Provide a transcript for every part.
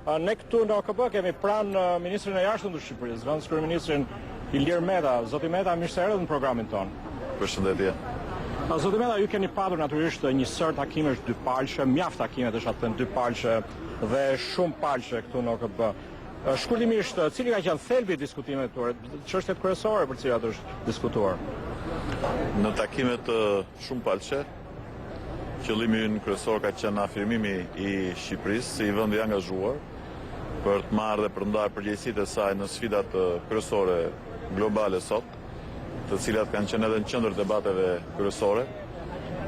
Ne këtu në OKB kemi pranë ministrin e Jashtëm të Shqipërisë, zëvendëskryeministrin Ilir Meta. Zoti Meta, mirë se erdhët në programin tonë. Përshëndetje. Zoti Meta, ju keni patur natyrisht një sërë takimesh dypalëshe, mjaft takime desha të them dypalëshe dhe shumëpalëshe këtu në OKB. Shkurtimisht, cili ka qenë thelbi i diskutimeve tuaja, çështjet kryesore për të cilat është diskutuar? Në takimet shumëpalëshe, Qëllimi ynë kryesor ka qenë afirmimi i Shqipërisë si vend i angazhuar për të marrë dhe për të ndarë përgjegjësitë e saj në sfidat kryesore globale sot, të cilat kanë qenë edhe në qendër të debateve kryesore,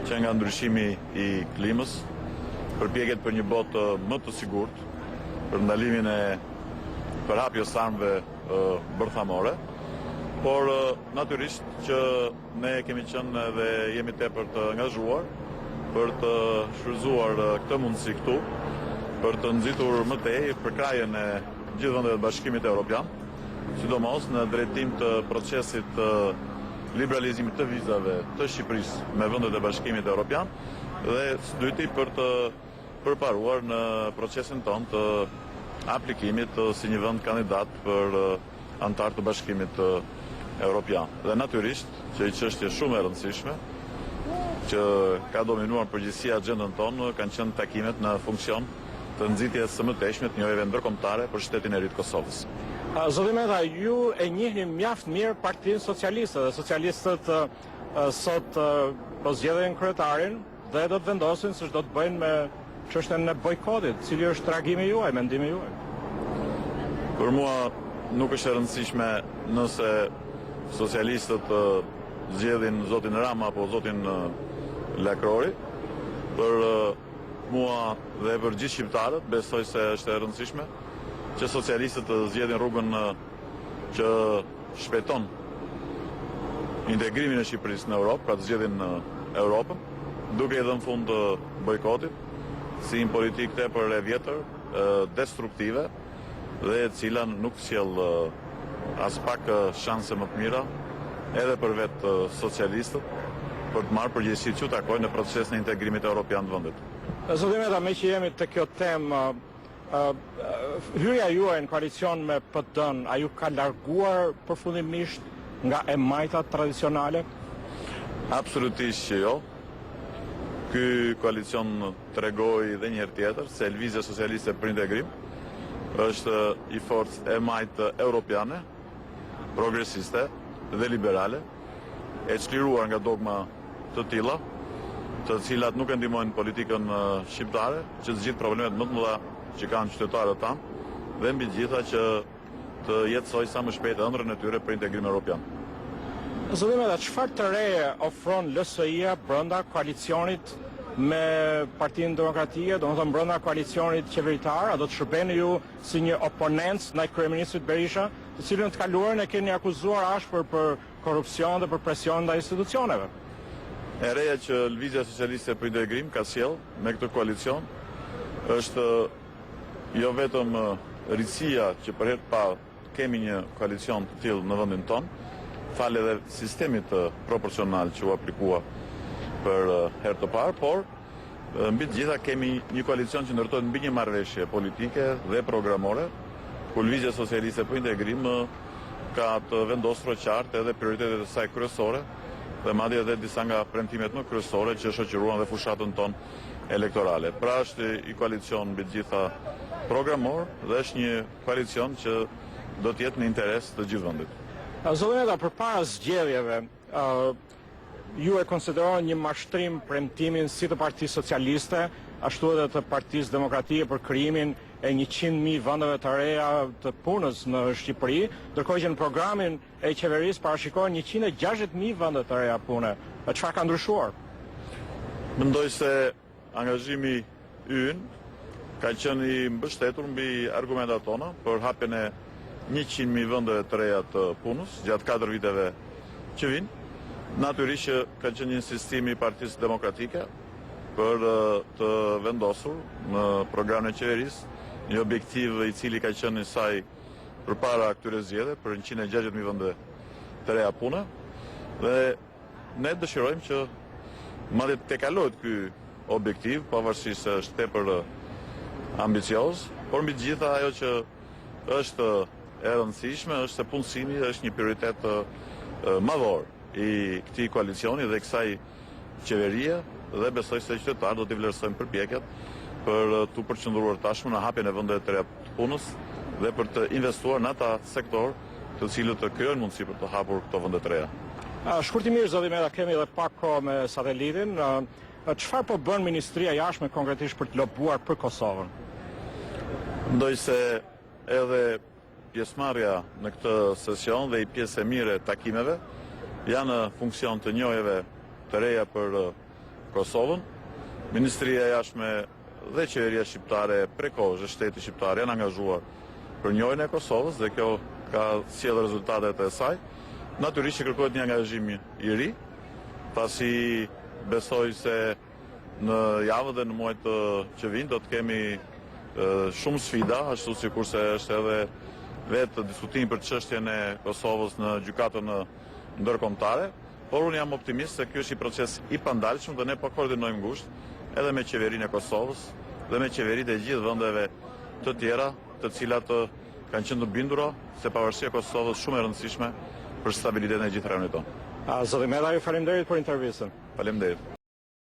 që nga ndryshimi i klimës, përpjekjet për një botë më të sigurt, për ndalimin e përhapjes së armëve bërthamore, por natyrisht që Ne kemi qenë dhe jemi tepër të angazhuar për të shfrytëzuar këtë mundësi këtu, për të nxitur më tej përkrahjen e gjithë vendeve të Bashkimit Evropian, sidomos në drejtim të procesit të liberalizimit të vizave të Shqipërisë me vendet e Bashkimit Evropian dhe së dyti për të përparuar në procesin tonë të aplikimit si një vend kandidat për anëtar të Bashkimit Evropian. Dhe natyrisht që një çështje shumë e rëndësishme që ka dominuar në përgjithësi axhendën tonë kanë qenë takimet në funksion të nxitjes së mëtejshme të njohjeve ndërkombëtare për shtetin e ri të Kosovës. Zoti Meta, ju e njihni mjaft mirë Partinë Socialiste dhe socialistët sot po zgjedhin kryetarin Dhe do të vendosin se ç'do të bëjnë me çështjen e bojkotit. Cili është reagimi juaj, mendimi juaj? Për mua nuk është e rëndësishme nëse socialistët zgjedhin zotin Rama apo zotin Lakrori. Për mua dhe për gjithë shqiptarët besoj se është e rëndësishme që socialistët të zgjedhin rrugën që shpejton integrimin e Shqipërisë në Europë, pra të zgjedhin Europën, duke i dhënë fund bojkotit, si një politikë tepër e vjetër, destruktive dhe e cila nuk sjell aspak shanse më të mira edhe për vetë socialistët për të marrë përgjegjësitë që u takojnë në procesin e integrimit europian të vendit. Zoti Meta, meqë jemi te kjo temë, Hyrja juaj në koalicion me PD-në, a ju ka larguar përfundimisht nga e majta tradicionale? Absolutisht që jo. Ky koalicion tregoi dhe një herë tjetër se Lëvizja Socialiste për Integrim është një forcë e majtë europiane, progresiste dhe liberale, e çliruar nga dogma të tilla, të cilat nuk e ndihmojnë politikën shqiptare që të zgjidhë problemet më të mëdha që kanë qytetarët tanë dhe mbi të gjitha që të jetësojë sa më shpejt ëndrrën e tyre për integrim europian. Zoti Meta, çfarë të reje ofron LSI-ja brenda koalicionit me Partinë Demokratike, domethënë brenda koalicionit qeveritar, a do të shërbeni ju si një oponencë ndaj kryeministrit Berisha, të cilin në të kaluarën e keni akuzuar ashpër për korrupsion dhe për presion ndaj institucioneve. E reja që Lëvizja Socialiste për Integrim ka sjellë me këtë koalicion është jo vetëm risia që për herë të parë kemi një koalicion të tillë në vendin tonë, falë edhe sistemit proporcional që u aplikua për herë të parë, por Mbi të gjitha kemi një koalicion që ndërtohet mbi një marrëveshje politike dhe programore, ku Lëvizja Socialiste për Integrim ka të vendosura qartë edhe prioritetet e saj kryesore dhe madje edhe disa nga premtimet më kryesore që shoqëruan dhe fushatën tonë elektorale. Pra është një koalicion mbi të gjitha programor dhe është një koalicion që do të jetë në interes të gjithë vendit. Zoti Meta, përpara zgjedhjeve, Ju e konsideroni një mashtrim premtimin si të Partisë Socialiste, ashtu edhe të Partisë Demokratike për krijimin e 100.000 vendeve të reja të punës në Shqipëri, ndërkohë që në programin e qeverisë parashikohen 160.000 vende të reja pune. Çfarë ka ndryshuar? Mendoj se Angazhimi ynë ka qenë i mbështetur mbi argumentat tona për hapjen e 100.000 vendeve të reja të punës gjatë 4 viteve që vijnë. Natyrisht që ka qenë një insistim i Partisë Demokratike për të vendosur në programin e qeverisë një objektiv i cili ka qenë i saj përpara këtyre zgjedhjeve për 160.000 vende të reja pune dhe Ne dëshirojmë që madje të tejkalohet ky objektiv, pavarësisht se është tepër ambicioz, Por mbi të gjitha ajo që është e rëndësishme është se punësimi është një prioritet madhor i këtij koalicioni dhe kësaj qeverie dhe besoj se qytetarët do t'i vlerësojnë përpjekjet për t'u përqendruar tashmë në hapjen e vendeve të reja të punës dhe për të investuar në ata sektorë të cilët krijojnë mundësi për të hapur këto vende të reja. Shkurtimisht, zoti Meta, kemi edhe pak kohë me satelitin. Çfarë po bën Ministria e Jashtme konkretisht për të lobuar për Kosovën? Mendoj se edhe pjesëmarrja në këtë sesion dhe një pjesë e mirë e takimeve janë në funksion të njohjeve të reja për Kosovën. Ministria e Jashtme dhe qeveria shqiptare prej kohësh dhe shteti shqiptar janë angazhuar për njohjen e Kosovës dhe kjo ka sjellë rezultatet e saj. Natyrisht që kërkohet një angazhim i ri, pasi besoj se në javët dhe në muajt që vijnë do të kemi shumë sfida, ashtu sikurse është edhe vetë diskutimi për çështjen e Kosovës në gjykatën ndërkombëtare. Por unë jam optimist se ky është një proces i pandalshëm dhe ne po koordinojmë ngushtë edhe me qeverinë e Kosovës dhe me qeveritë e gjithë vendeve të tjera, të cilat kanë qenë të bindura se pavarësia e Kosovës është shumë e rëndësishme për stabilitetin e gjithë rajonit tonë. Zoti Meta, ju faleminderit për intervistën. Faleminderit.